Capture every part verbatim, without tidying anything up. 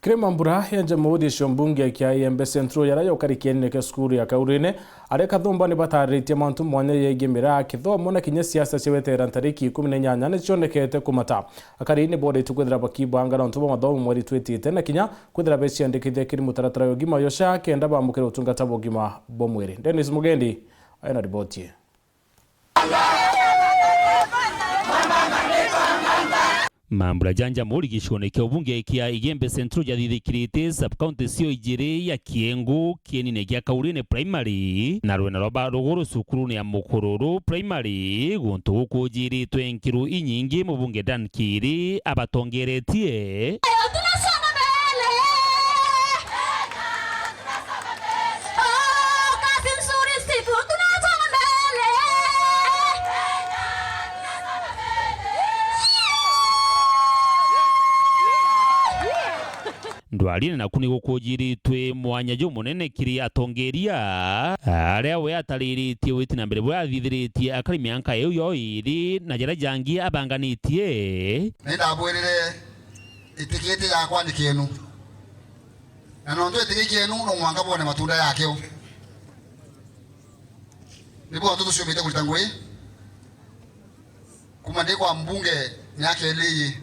Kiri mambura ya Jamhuri, cio mbunge kia Igembe Central yaria yokari kienine kia cukuru ya Kaurine, aria kathumba ni batariritie mantu mwanya yegie miraa, kithomo na kinya siasa cia wetera ntariki ikumi na inyanya ni cionekete kumata. Akari ni boritwe kwithira bakibanga nontu bwa mathomo mweri twitite na kinya kwithira beciandikithia kiri mutaratara ya ugima yo SHA kenda bamukire utungata bwa ugima bwa mwiri. Dennis Mugendi ena riboti ii. Mambura ja Jamhuri gicione kia ubunge kia Igembe Central jathithikirite sub-county cio ijiri ya Kiengu, kienine gia Kaurine Primary na rwena rwa Baruguru cukurune ya Mukururu Primary, guntu gukujiritwe nkiru inyingi mubunge Dan Kiiri abatongeretie. Ndwariine naku ni gukujiritwe mwanya jumunene kiri atongeria, aria we atariritie witi na mbere buria athithiritie akari mianka iu yo iiri na jaria jangi abanganitie. Ni ndabwirire, itikiti yakwa ni kienu, na nontu itiki kienu, no mwanka bwone matunda yakio. Nibu antu tuciumite kurita ngui kuma ndi kwa mbunge miaka ili iyi.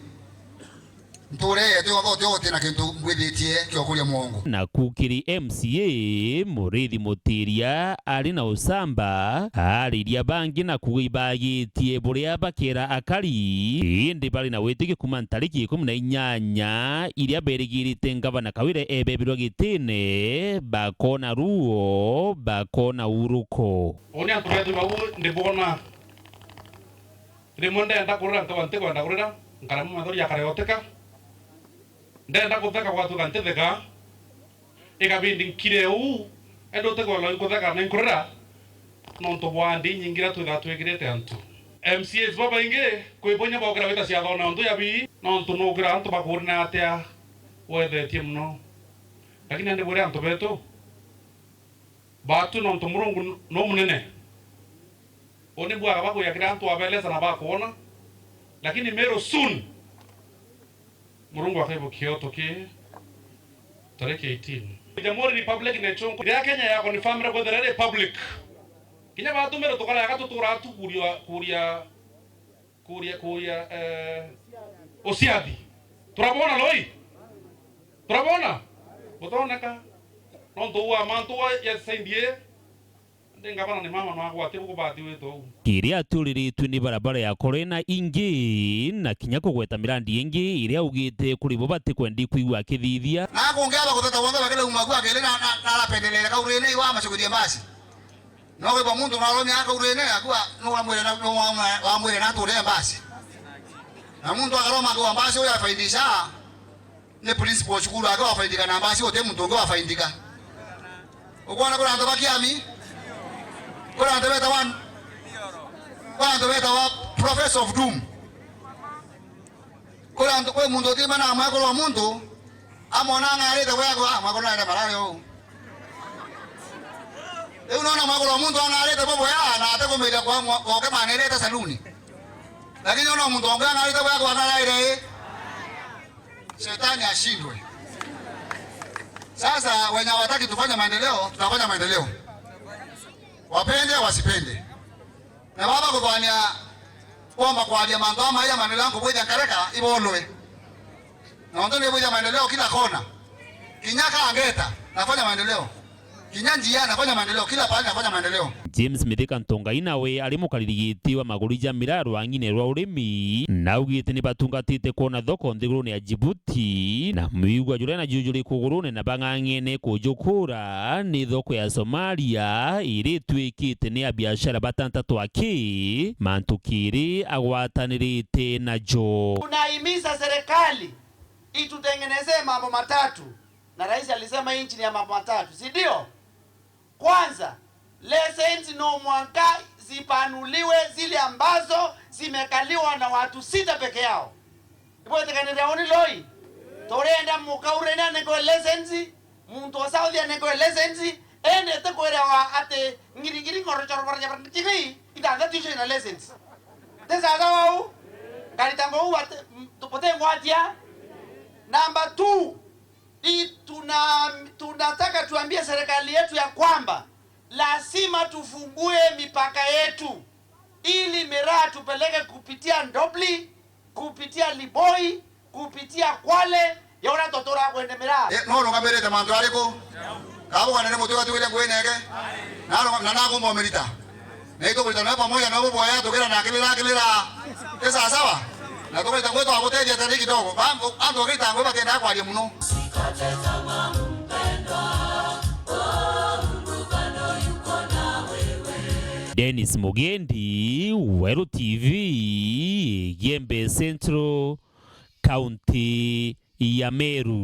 Ntuure yetu yonthe uti uti na kintu mbwithitie kio kuria mwongo. Naku kiri M C A, Muriithi Mutiria ari na ucamba, aariria bangi na kuuga ibagitie buria bakera akari, indi bari na witikio kuma ntariki ikumi na inyanya iria berigirite ngavana Kawira ebebirwa gitine, bakona ruo, bakona uruko. Uni antu betu bau ndibona. Rimwe ndenda kurira, nkauga ntikwenda kurira, nkarema mathori akareotika. Ndenda kutheka, gwatuika ntitheka. Ikabindi nkire uu, indi utikwona nkutheka na inkurira, nontu bwa ndi inyingi iria twithaa twikirite antu. M C As babaingi kwi bo inya baukira gwita ciathone nontu ya bii, nontu nuukira antu bakuurina atia wethetie mono. Lakini andi bwire antu betu, baatu nontu Murungu nu munene. Uni bwaga bagwia kiri antu abeleza na bakwona, lakini Meru soon Murungu akaibukia kioto ki tariki eighteen. Jamhuri Republic ni chunku ya Kenya ya confirm kwethira republic. Kinya baatu Meru tukaraga tutura tu kuria, kuria kuria, kuria, eh, uciathi. Turabona loi? Turabona? Butoneka. Nontu wa mantu wa ya saindie, ndi ngavana ni mama no agwati buku bati witu uu. Kiria aturiritwe ni barabara ya Korena ingi na kinya kugweta mirandi ingi iria augite kuri bo batikwendi kwigua akithithia. Na kungiaba guteta wothe bakira uma kwa kiri na, na, na arapendelea kaurene iwa amacukithie mbasi. No kwigua muntu naromia akaurene, akua, no wamwire na, no wamwa-, wamwire na ature mbasi. Na muntu akaroma akua mbasi uyu afaidisha, ni principal cukuru ake wafaidika na mbasi, uti muntu ungi wafaidika. Ukwona kuri antu ba kiami? Kuri antu betawa, kuri antu betawa prophet of doom. Kuri antu, kwi muntu utimana na mwekuru wa muntu, amwona ang'arite bwega, ah, mwekuru naende marare uu. Riu nona mwekuru wa muntu ang'arite bubwega, na atikumiria kwa mwa-, gwoke manirite saluni. Lakini ona muntu ongi ang'arite bwega, anaraire ii. Shetani ashindwe. Sasa wenye hawataki tufanye maendeleo, tutafanya maendeleo. Wapende, wasipende. Na baba kuthwania kwamba kwaria mantu ama ya maendeleo yangu bwija nkareka ibolwe. Na onto ni bwija maendeleo kila kona. Kinya kangeta, nafanya maendeleo. Kinya njia, nafanya maendeleo. Kila pahali nafanya maendeleo. James Mithika Ntongai nawe ari mukariri giti wa maguru ja miraa rwang'ine rwa urimi, naugite ni batungatite kwona thoko nthigurune ya Djibouti, na mwigua juria na jujuri kugurune na bang'ang'ene kujukura ni thoko ya Somalia iria itwikite ni abiashara batantatu aki mantu kiri agwatanirite najo. Tunahimiza serikali itutengenezee mambo matatu, na rais alisema hii nchi ni ya mambo matatu, si ndio? Kwanza, license no mwanka zipanuliwe zile ambazo zimekaliwa na watu sita peke yao. Ibwitikanire uni loi? Turienda mukaurene anenkerwe license, muntu o South anenkerwe license, ende ti kwirawa ati ngiri ngiri ngoro choro bara jabara ngiri ithanthatu icio ina license. Ti sawa sawa uu? Ngarita ngou ati, m-, butingwatia. Number two, I-, tuna-, tunataka tuambie serikali yetu ya kwamba lazima tufungue mipaka yetu ili miraa tupeleke kupitia Ndobli, kupitia Liboi, kupitia Kwale, ya uria tuturaga kwende miraa. Eh, no rugamirite mantu ariku? Kabuganire muti ugatugire ngui neke? Na ruga-, na nakumbomirita. Na itukurita nawe pamoja na ubu bwaya tukira na akilira, akilira. Ni sawa sawa? Na tukurita ngui twaguteithia tari kidogo. Ba-, antu bakirita ngui batiendaga kwaria muno. Dennis Mugendi, Weru T V, Igembe Central, County ya Meru.